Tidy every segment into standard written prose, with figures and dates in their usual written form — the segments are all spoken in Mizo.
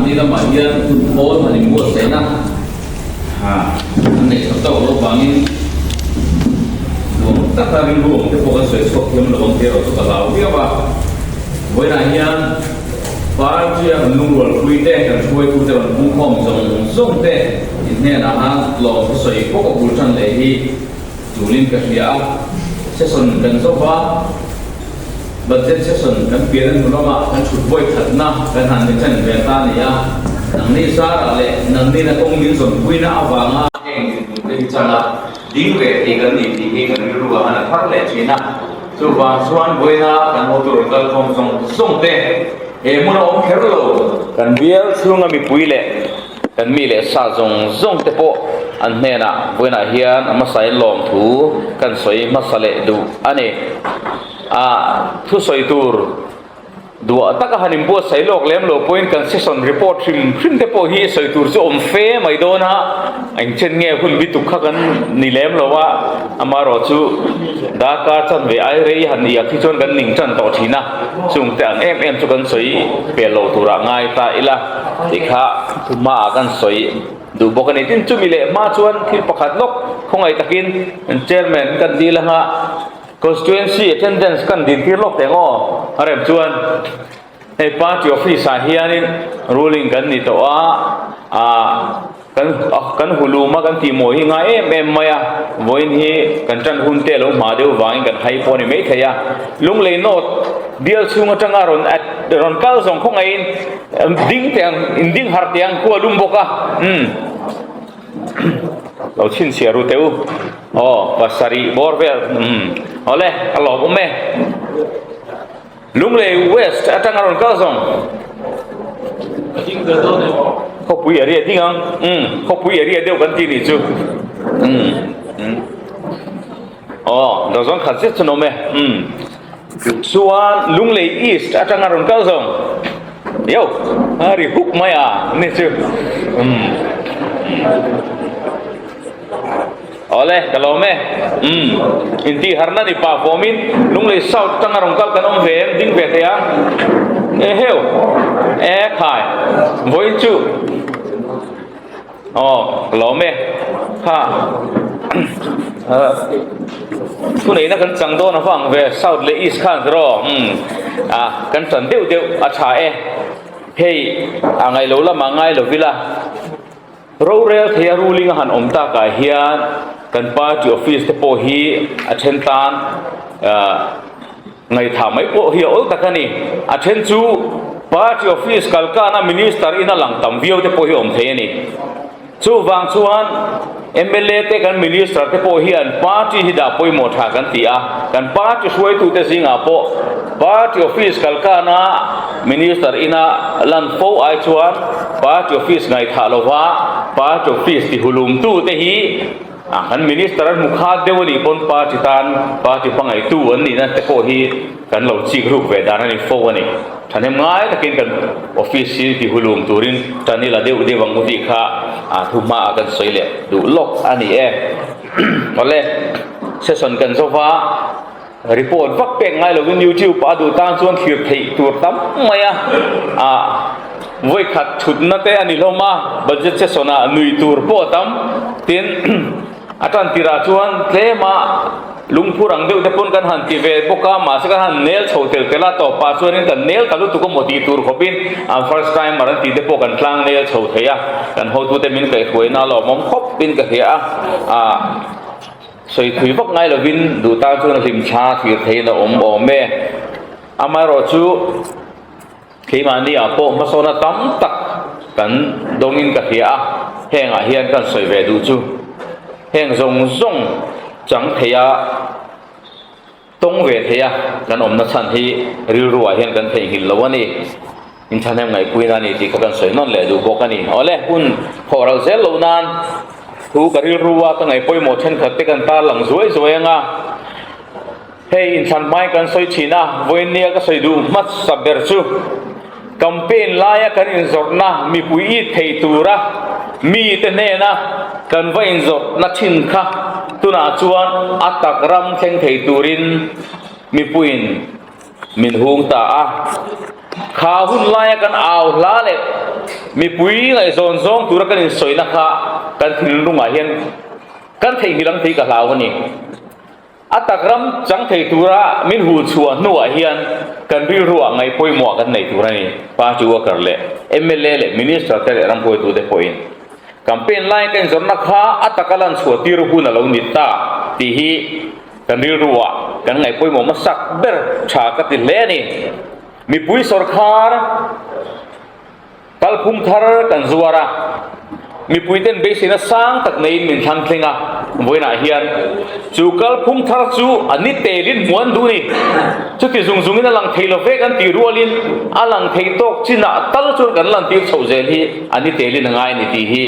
Keimahni lamah hian hun khawl han inbuatsaihna an neih chak tawk loh vangin nuam taka rilru awm te pawh kan sawi chhuak thiam lo ang tih erawh chu ka hlau viau a. Vawiinah hian party a kan lungrualpui te, kan hruaitute rawn pungkhawm zawng zawng te inhnenah han lawm thusawi bawk a bul tan leh hi tulin ka hria a. Session kan zawk a. Budget session kan pian a hnu lamah kan chhut vawi thatna kan han ni chen ve ta a ni a, nangni zarah leh nangnin a kawng min zawnpuina avanga heng dinhmun te hi changa ding leh thei kan ni tih hi kan rilru ah han a thar leh thin a. Chuvang chuan vawiina kan hotu rawn kalkhawm zawng zawng te he hmun a awm kher lo. Kan bial chhunga mipui leh kan mi leh sa zawng zawng te pawh an hnenah vawiinah hian a hmasain lawmthu kan sawi hmasa leh duh a ni. A thusawi tur duah taka han inbuatsaih lawk lem lo pawhin kan session report hrim hrim te pawh hi sawi tur chu awm fe mai dawn a, engchen nge hun bi tuk kha kan ni lem lo a, amaherawh chu darkar chanve ai rei han iak hi chuan kan ning tan tawh thin a, chung te ang em em chu kan sawi pel lo turah ngai ta ila tih kha hmaah kan sawi duh bawk a ni. Tin, chumi leh hma chuan thil pakhat lawk khawngaih takin chairman kan dil anga, Constituency attendance kan din tir lawk teh ngaw a rem chuan hei party office ah hianin ruling kan ni tawh a ah kan kan hulum a kan tih mawi hi ngai em em mai a vawiin hi kan tan hun te alo hma deuh vangin kan hai pawh a ni maithei a Lunglei North bial chhung atanga rawn rawn kal zawng khawngaihin ding teh ang in ding harh teh ang khu a lum bawk a umm. Lo chhinchhiah ru teh u. Aw, pasarih bawr vel. Umm. Awle, ka lawm awm e. Lunglei West atanga rawn kal zawng. Khawpui area ding ang. Umm, khawpui area deuh kan tih nih chu. Umm. Umm. Aw, dawrzawn khat zet chu an awm e. Umm. Chuan Lunglei East atanga rawn kal zawng. Yo, a ri huk mai a ni chu. Umm. Awle, ka lawm e. Umm. Intih harna ni pah fawmin Lunglei South atanga rawn kal kan awm ve em ding ve thei a. E heu. E khai. Vawiin chu. Aw, ka lawm e. Kha thuneihna kan chang dawn avang ve South leh East khan rawh umm ah kan tan deuh deuh a tha e. Hei a ngailo lamah ngai lo ila rorel thei a ruling a han awm takah hian kan party office te pawh hi a then tan ah Ngaihthah mai pawh hi a awl tak a ni. A then chu party office kalkana minister in a lang tam viau te pawh hi awm thei a ni. Chuvang chuan mla te kan minister te pawh hian party hi dah pawimawh tha kan ti a, kan party hruaitute zingah pawh party office kalkana minister ina lan fo ai chuan party office ngaihthah lova party office tihulumtu te hi A kan minister an hmu khat deuh a nih pawn party tan party hmangaihtu an nihna te pawh hi kan lo chik ruk ve dan a ni fo a ni. Thahnem ngai takin kan office hi ti hulum turin tan i la deuh deuh ang u tih kha a thu hmaah kan sawi leh duh lawk a ni e. Awle, session kan zo va, report vak pek ngai lovin youtube ah a duh tan chuan thlir theih tur tam mai a, a vawi khat thutna te a ni hlawm a, budget session ah nui tur pawh a tam, tin a tan tirah chuan tlem a lungphur ang deuh te pawn kan han ti ve bawk a, mahse kan han nel chho tel tel a, tawpah chuanin kan nel ta lutuk a maw tih tur khawpin an first timer an tih te pawh kan tlang nel chho thei a, kan hotute min kaihhruaina a lawmawm khawp in ka hria a, ah. Sawi thui vak ngai lovin duh tan chuan a hlim thla thlir theihin a awm awm e. Amaherawhchu keimahni ah pawh hmasawna tam tak kan dawngin ka hria a, hengah hian kan sawi ve duh chu heng zawng zawng chang thei a, Tawng ve thei a, kan awmna chhan hi rilru ah hian kan theihnghilh lo a ni. In thahnem ngaihpuina a ni tih kha kan sawi nawn leh duh bawk a ni. Awle, hun khawh ral zel loh nan thu ka rilru a ka ngaih pawimawh thenkhat te kan tarlang zuai zuai ang a. Hei inthlan hmain kan sawi thin a, vawiin nia ka sawi duh hmasa ber chu campaign laia kan inzawrhna mipui it thei tura mite hnena kan va inzawrhna thin kha tunah chuan a tak ram thleng thei turin mipuiin min hung ta a. Kha hun laia kan au hla leh mipui ngaihzawn zawng tura kan insawina kha kan thinlungah hian kan theihnghilh ang tih ka hlau a ni. A tak ram chang thei tura min hul chhuah hnuah hian kan rilruah ngaih pawimawh kan nei tur a ni, party worker leh mla leh minister te leh ramhruaitute pawhin. Campaign laia ka inzawrhna kha a taka lan chhuah tir hun a lo ni ta tih hi kan rilruah kan ngaih pawimawh hmasak ber tha ka ti hle a ni. Mipui sawrkhar. Kalphung thar kan zuar a, mipuiten beiseina sang tak neiin min thlang thleng a, vawiinah hian chu kalphung thar chu a ni telin hmuh an duh ni. Chuti zung zungin a lang thei lo ve kan tih rualin a lang thei tawk chinah tal chuan kan lantir chhoh zel hi a ni telin a ngai a ni tih hi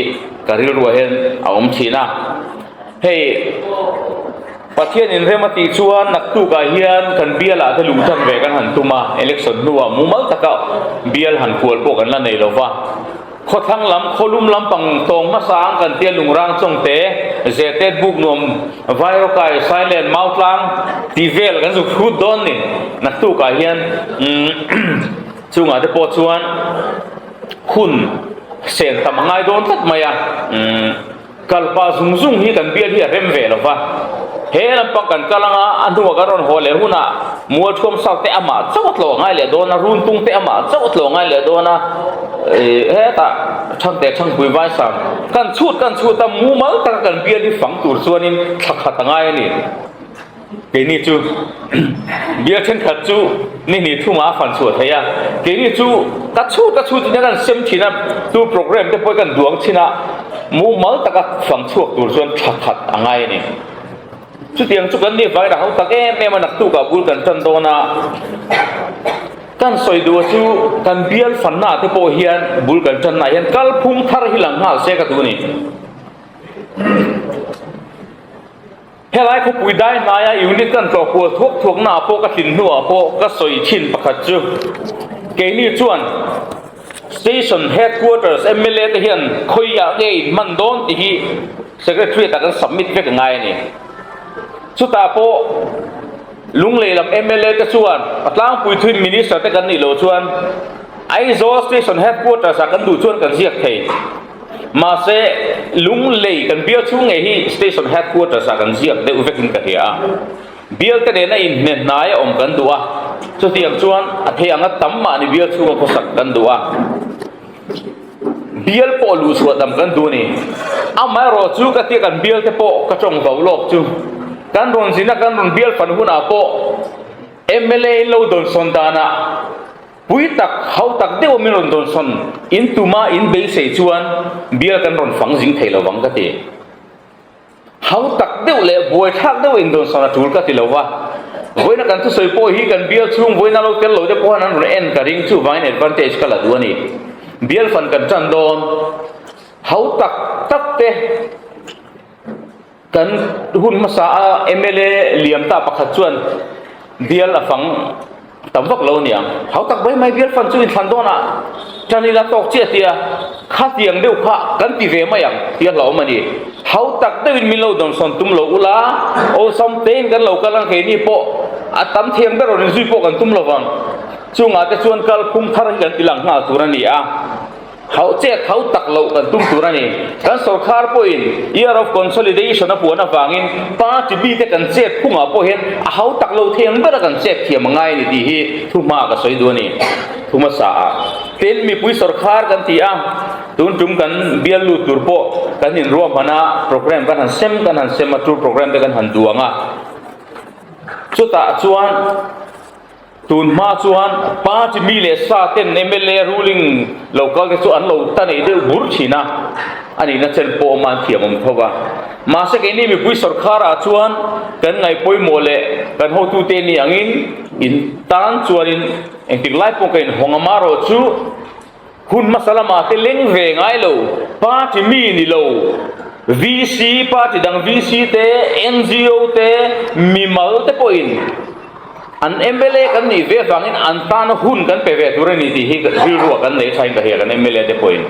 ka rilruah hian a awm thin a. Hei. Pathian inrem a tih chuan naktukah hian kan bialah te luh tan ve kan han tum a, election hnuah mumal taka bial han kual pawh kan la nei lo va. Khawthlang lam, khawlum lampang tawng hmasa ang kan tia lungrang chawng te, Zetet buk nuam, Vairawkai, Sailen, Mautlang tih vel kan zuk hrut dawn ni. Naktukah hian chungah te pawh chuan hun sen tam a ngai dawn tlat mai a. Kal pah zung zung hi kan bial hi a rem ve lo va, he lampang kan kal anga a hnuah kan rawn haw leh hunah Mualthuam South te amah chauh a tlawh ngai leh dawn a, Runtung te amah chauh a tlawh ngai leh dawn a, hetah Thangte Thangpui Vaisang kan chhut kan chhut a, mumal taka kan bial hi fang tur chuanin thla khat a ngai a ni. Keini chu bial thenkhat chu ni hnih thumah a fan chhuah theih a, keini chu ka chhut ka chhut in kan sem thin a, tu program te pawh kan duang thin a, mumal taka fang chhuak tur chuan tha khat a ngai a ni. Chutiang chu kan nih vangin a ho tak em em a, naktukah bul kan tan dawn a, kan sawi duh chu kan bial fanna te pawh hian bul kan tanna hian kalphung thar hi lang nghal se ka duh a ni. Helai khawpui dai hnaia unit kan tlawh kual thuak thuak naah pawh ka tlin hnuah pawh ka sawi thin pakhat chu keini chuan Station Headquarters mla te hian khawiah nge in hman dawn tih hi Secretariat ah kan submit vek a ngai a ni. Chutah pawh Lunglei lam mla te chuan a tlangpui thuin Minister te kan nih loh chuan Aizawl Station Headquarters ah kan duh chuan kan ziak thei. Mahse, Lunglei kan bial chhung ngei hi Station Headquarters ah kan ziak deuh vekin ka hria a. Bial te nena inhne hnai a awm kan duh a, chutiang chuan a thei anga tam mahni bial chhunga khawsak kan duh a. Bial pawh luh chhuah tam kan duh a ni. Amaherawh chu ka tia kan bial te pawh ka tawng vau lawk chu kan rawn zin a, kan rawn bial fan hunah pawh mla in lo dawnsawn danah, Pui tak, hau tak deuh min rawn dawnsawn in tuma in beisei chuan bial kan rawn fang zing thei lo vang ka ti. Hau tak deuh leh buaithlak deuh in dawnsawn a tul ka ti lo va. Vawiina kan thusawi pawh hi kan bial chhung vawiina lo tel lo te pawh hian an rawn en ka ring chuvangin advantage ka la duh a ni. Bial fan kan tan dawn. Hau tak tak te. Kan hun hmasa a mla liam ta pakhat chuan bial a fang tam vak lo aniang. Hau tak mai mai bial fan chu inthlan dawnah tan ila tawk chiah tia khatiang deuh kha kan ti ve mai ang tih a hlauhawm a ni. Hau tak deuhin min lo dawnsawn tum lo ula, awlsam tein kan lo kal ang keini pawh a tam thiam ber rawn inzui pawh kan tum lo vang. Chungah te chuan kalphung thar hi kan ti lang nghal tur a ni a. Hauh chet hau tak loh kan tum tur a ni. Kan sorkar pawhin Year of Consolidation a puan avangin party bite kan chet phungah pawh hian a hau tak lo thei ang bera kan chet thiam a ngai a ni tih hi thu hma ka sawi duh a ni. Thu hmasa ah tin mipui sorkar kan ti a, tun tum kan bial lut tur pawh kan inruahman a, program kan han sem kan han sem a, tour program te kan han duang a, chutah chuan, Tun hma chuan party mi leh sa ten mla ruling lo kal te chu an lo ta nei deuh bur thin a, a nihna chen pawh awm a an thiam awm tho va. Mahse keini mipui sorkar ah chuan kan ngaih pawimawh leh kan hotute ni angin in tan chuanin engtik lai pawh ka inhawng a marawh chu hun hmasa lamah te leng ve ngai lo party mi ni lo VC party dang VC te NGO te mimal te pawhin An mla kan nih ve avangin an tana hun kan pe ve tur a ni tih hi rilruah kan nei thain ka hria kan mla te pawhin.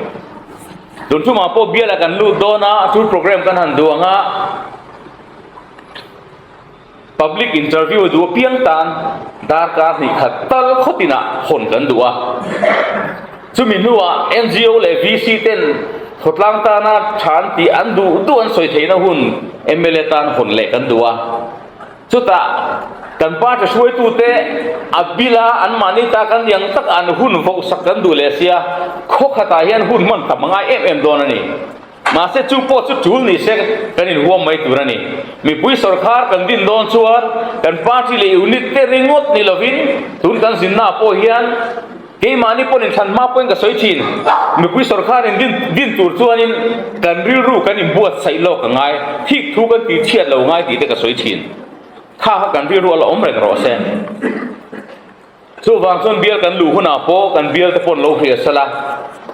Tun thumah pawh bialah kan lut dawn a, tour program kan han duh ang a. Public interview a duh apiang tan darkar hnih khat tal khawtinah hawn kan duh a. Chumi hnuah NGO leh VC ten khawtlang tana tha an tih an duh duh an sawi theihna hun mla tan hawn leh kan duh a. Chutah kan party hruaitute a bila anmahni ta kan liang tak an hun vohsak kan duh leh sia, khaw khatah hian hun hman tam a ngai em em dawn a ni. Mahse chu pawh chu tul ni se kan inhuam mai tur a ni. Mipui sawrkhar kan din dawn chuan kan party leh unit te ringawt ni lovin tun kan zinnaah pawh hian keimahni pawn inthlan hma pawhin ka sawi thin. Mipui sawrkhar in din din tur chuanin kan rilru kan inbuatsaih lawk a ngai, thik thu kan tihchhiat lo ngai tih te ka sawi thin. Kha kha kan rilru a la awm reng rawh se. Chuvang chuan bial kan luh hunah pawh kan bial te pawn lo hria sela,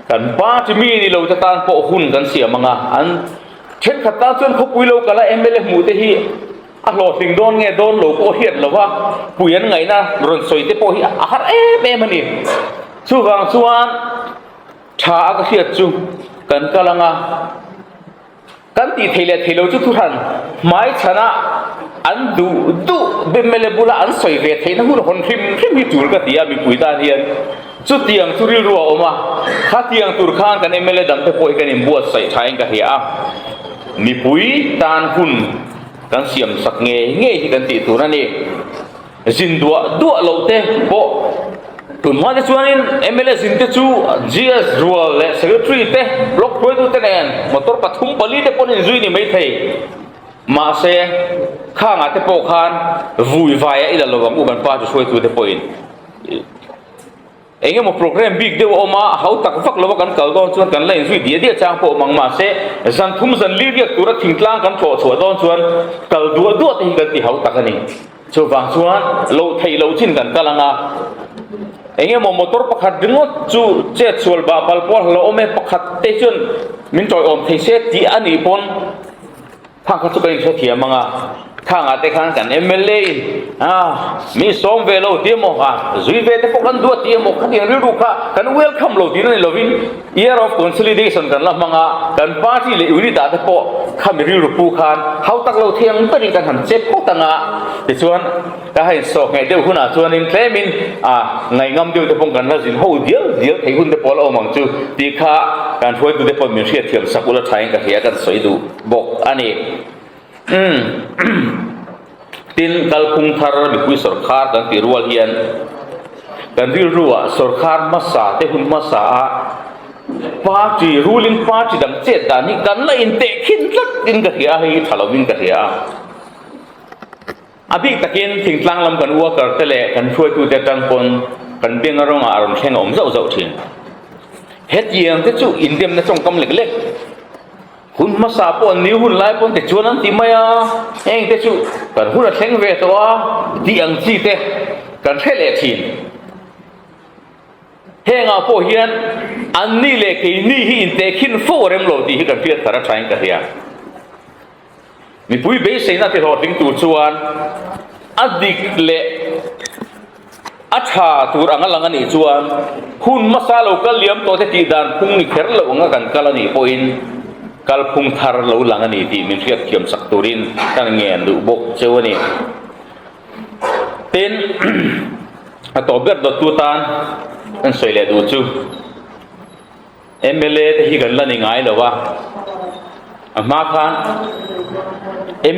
kan party mi ni lo te tan pawh hun kan siam ang a, an thenkhat tan chuan khawpui lo kala mla hmuh te hi a hlawhtling dawn nge dawn lo pawh hriat lo va, pui an ngaihna rawn sawi te pawh hi a har em em a ni. Chuvang chuan tha a ka hriat chu kan kal ang a. Kan tih thei leh thei lo chu thuhran hmai chhana an duh duh mla bula an sawi ve theihna hun hawn hrim hrim hi tul ka ti a mipui tan hian chutiang chu rilru a awm a, khatiang tur khan kan mla dangte pawh hi kan inbuatsaih thain ka hria a, mipui tan hun kan siam sak ngei ngei hi kan tih tur a ni. Zin duah duah loh te pawh tun hma te chuanin mla zin te chu GS rual leh Secretary te Block hruaitu te nen motor pathum pali te pawn inzui ni mai thei. Mahse khangah te pawh khan vui vai a ila lo ang u kan party hruaitu te pawhin. Eng emaw program bik deuh a awm a, a hau tak vak lova kan kal dawn chuan kan la inzui diah diah chang pawh awm ang. Mahse, zan thum zan li riak tura thingtlang kan tlawh chhuah dawn chuan kal duah duah te hi kan ti hau tak a ni. Chuvang chuan loh theih loh chin kan kal ang a, eng emaw motor pakhat ringawt chu chet sual bah pal pawh a hlauh awm e, pakhat te chuan min tawiawm thei se tih a nih pawn, Thang kha chu ka inhrethiam ang a, thangah te khan kan mla in ah mi sawm ve lo ti emaw ah zui ve te pawh kan duat ti emaw khatiang rilru kha kan welcome lo tihna ni lovin year of consolidation kan la hmang a, kan party leh unit ah te pawh khami rilru pu khan hau tak lo thiang berin kan han che phawt ang a, tichuan ka ha insawh ngheh deuh hunah chuanin tlemin ah ngaihngam deuh te pawh kan la zin ho dial dial thei hun te pawh a la awm ang chu tih kha kan hruaitute pawh min hriatthiam sak ula thain ka hria kan sawi duh. bawk a ni. Umm Tin, kalphung thar mipui sawrkhar kan tih rual hian kan rilruah sawrkhar hmasa te hun hmasa a party, ruling party dang chet dan hi kan la intehkhin tlat in ka hria a, hei hi tha lovin ka hria a. A bik takin thingtlang lam kan worker te leh kan hruaitute atang pawn kan benga rawngah a rawn thleng a awm zauh zauh thin. Hetiang te chu indemna tawngkam lek lek. Hun hmasa pawh an ni hun lai pawn tichuan an ti mai a, heng te chu kan hun a thleng ve tawh a tih ang chi te kan hre leh thin. Hengah pawh hian anni leh keini hi intehkhin fo a rem lo tih hi kan hriat thar a thain ka hria. Mipui beiseina ti hlawhtling tur chuan a dik leh a tha tur anga lang a nih chuan hun hmasa lo kal liam tawh te tih dan phung ni kher loh anga kan kal a nih pawhin kalphung thar lo lang a ni tih min hriatthiam sak turin kan ngen duh bawk cheu a ni. Tin, a tawp ber dawttu tan kan sawi leh duh chu. Mla te hi kan la ni ngai lo a, a hma khan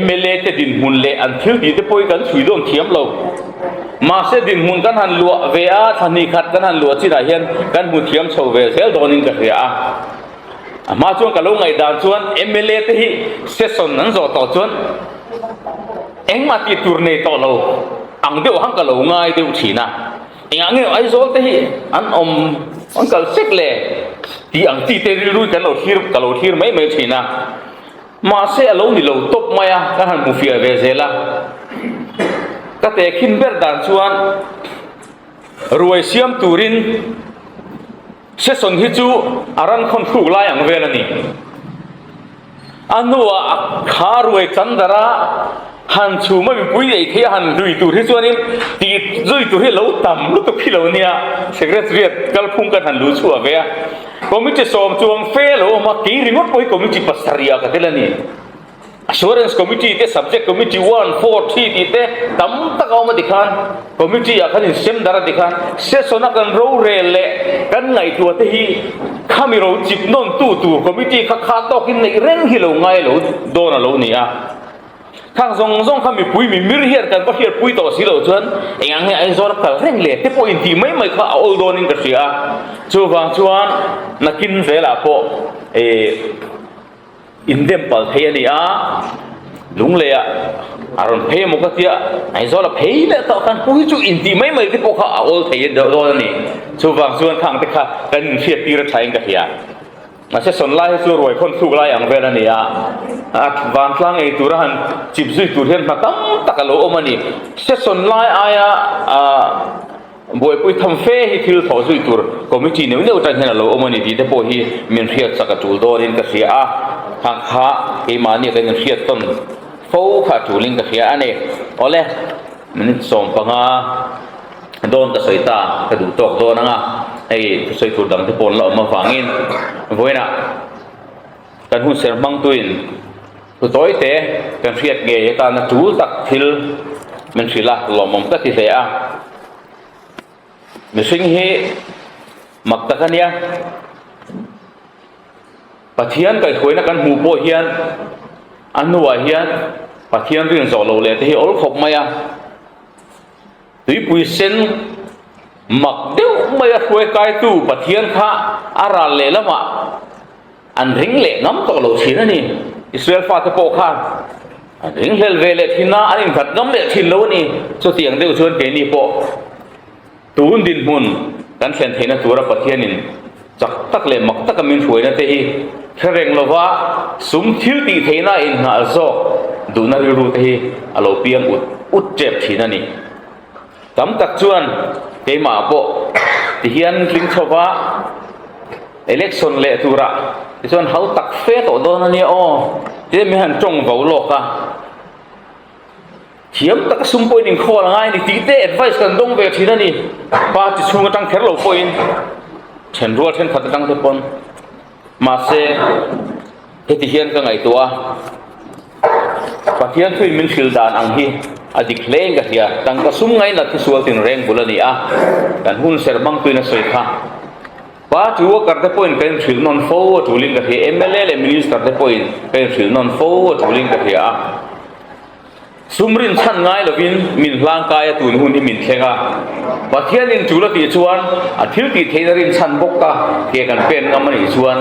mla te dinhmun leh an thil tih te pawh hi kan chhui dawn thiam lo. Mahse dinhmun kan han luah ve a, thla hnih khat kan han luah chinah hian kan hmu thiam chho ve zel dawnin ka hria a. A hma chuan ka lo ngaihdan chuan mla te hi session an zawh tawh chuan engmah tih tur nei tawh lo ang deuh han ka lo ngai deuh thin a. Engah nge Aizawl te hi an awm an kal sek le tih ang chi te rilru kan lo thlir ka lo thlir mai mai thin a. Mahse a lo ni lo tawp mai a, ka han hmu fiah ve zel a. Ka tehkhin ber dan chuan ruai siam turin session hi chu a ran khawn thluk lai ang vel a ni. A hnuah a kha ruai chandar a, han chhum a mipui ei theih a han hlui tur hi chuanin tih zui tur hi lo tam lutuk hi lo nia, Secretariat kalphung kan han luh chhuah ve a, Committee sawm chuang fe lo awm a, kei ringawt pawh hi Committee pasarih ah ka tel a ni. Assurance Committee te, Subject Committee one, four, three tih te tam tak a awm a tikhan Committee ah khan insem dar a tikhan session a kan rorel leh kan ngaihtuah te hi khami ro chip nawn tu tur Committee kha kha tawkin neih reng hi lo ngai lo dawn a lo ni a. Khang zawng zawng kha mipui mimir hian kan va hriatpui tawh si loh chuan eng ang nge Aizawl a kal reng le te pawh intih mai mai kha a awl dawnin ka hria a. Chuvang chuan nakin velah pawh eh indem pal thei a ni a, Lungleiah a rawn phei emaw ka tia Aizawl a phei leh tawh khan pu hi chu intih mai mai te pawh kha a awl thei dawn a ni. Chuvang chuan khang te kha kan inhriattir a thain ka hria. A session lai hi chu ruai khawn thluk lai ang vel a ni a, a vantlang ei tura han chip zui tur hian hna tam tak a lo awm a ni. Session lai aia buaipui tham fe hi thil thawh zui tur committee neuh neuh atang hian a lo awm a ni tih te pawh hi min hriat chak a tul dawnin ka hria a, khang kha keimahni kan inhriat tawn fo kha a tulin ka hria a ni. Awle, minute 15. Dawn ka sawi ta, ka duh tawk dawn ang a, hei thusawi tur dang te pawh an la awm avangin vawiinah kan hun ser hmangtuin thu tawi te kan hriat ngei atana tul tak thil min hrilh a, lawmawm ka ti hle a. Mihring hi mak tak a nia, Pathian kaihhruaina kan hmuh pawh hian a hnuah hian Pathian rin zawh loh leh te hi awl khawp mai a. Tuipui sen mak deuh maia hruai kaitu Pathian kha a ral leh lamah an ring leh ngam tawh lo thin a ni. Israel fate pawh khan an ring hlel ve leh thin a, an innghat ngam leh thin lo a ni. Chutiang deuh chuan keini pawh tun dinhmun kan thlen theihna tura Pathianin chak tak leh mak taka min hruaina te hi hre reng lova sum thil tih theihna a inngah zawk duhna rilru te hi a lo piang ut ut tep thin a ni. Tam tak chuan keimah pawh tihian tling chhova election leh turah tichuan hau tak fe tawh dawn a nia aw tia min han tawng vo lawk a. Thiam taka sum pawhin inkhawl a ngai a ni tih te advice kan dawng ve thin a ni. Party chhung atang kher lo pawhin then rual thenkhat atang te pawn mahse heti hian ka ngaihtuah a, Pathian thuin min hrilh dan ang hi a dik hle in ka hria. Tangka sum ngainat hi sual tinreng bul a ni a, kan hun ser hmangtuin a sawi kha. Party worker te pawhin ka inhrilh nawn fo a tulin ka hria, mla leh minister te pawhin ka inhrilh nawn fo a tulin ka hria a. Sum rinchhan ngai lovin min hlangkai a tun hun hi min thleng a. Pathianin tul a tih chuan a thil tih theihna rinchhan bawk a ke kan pen ngam a nih chuan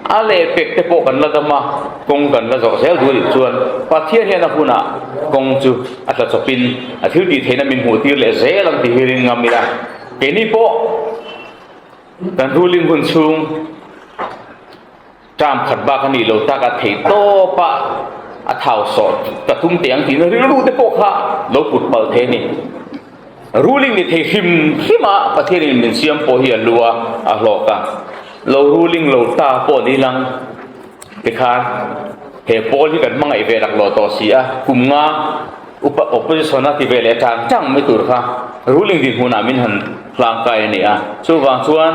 a lehpek te pawh kan la dam a, kawng kan la zawh zel duh a nih chuan Pathian hian a hunah kawng chu a tla chawpin a thil tih theihna min hmuh tir leh zel ang tih hi ring ngam ila. Keini pawh kan ruling hun chhung term khat bak a nih lo tak a thei tawp a, a thau sawh ka tum teh ang tihna rilru te pawh kha lo put palh thei a ni. Ruling ni thei hrim hrim a Pathianin min siam pawh hi a lu a, a hlawk a. Lo ruling lo ta pawh ni lang tikhan he pawl hi kan hmangaih ve laklawh tawh si a, kum nga Upa opposition a ti ve leh tang tang mai tur kha ruling dinhmunah min han hlangkai a ni a. Chuvang chuan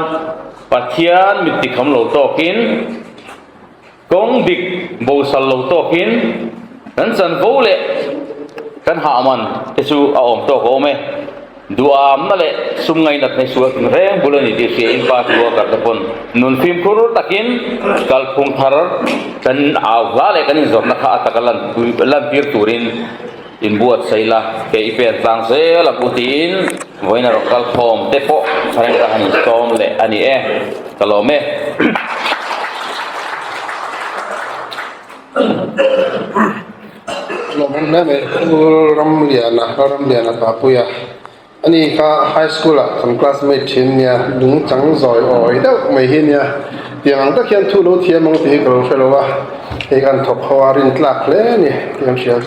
Pathian mit tikham lo tawkin, kawng dik bosal lo tawkin kan chanvo leh kan hahman te chu a awm tawk a awm e. Duamna leh sum ngainat hei sual tin reng bul a ni tih hria in party worker te pawn nun fimkhur takin kalphung thar kan au hla leh kan inzawrhna kha a taka lantir turin inbuatsaih la, ke i pen tlang zel a pu tiin vawiin a rawn kal khawm te pawh reng ka han insawm leh a ni e, ka lawm e. Lawmawm hle mai Pu Ramliana Lalramliana Papuia ani kha high school ah kan classmate thin nia nungchang zawi awi deuh mai hi nia tiang ang tak hian thu lo thiam ang tih hi ka lo hre lo a hei kan thawk ho a rin tlak hle a ni tih kan hria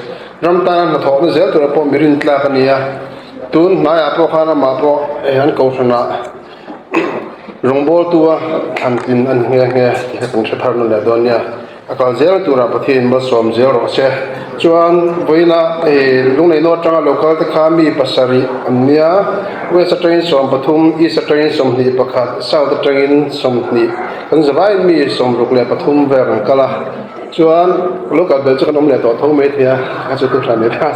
ram tana hnathawhna zel tura pawh mi rin tlak a ni a tun hnaiah pawh khan amah pawh hei an kohhranah rawngbawltu a thlan tlin a ni nghe nghe tih kha kan hre thar nawn leh dawn nia. A kal zel turah Pathian malsawm zel rawh se. Chuan vawiina ih Lungleino atanga lo kal te kha mi pasarih an nia, West atangin 13, East atangin 21, South atangin 20, kan zavaiin mi 63 vel an kal a. Chuan lo kal bel chu kan awm leh tawh tho mai thei a, a chu thu hran ni ta.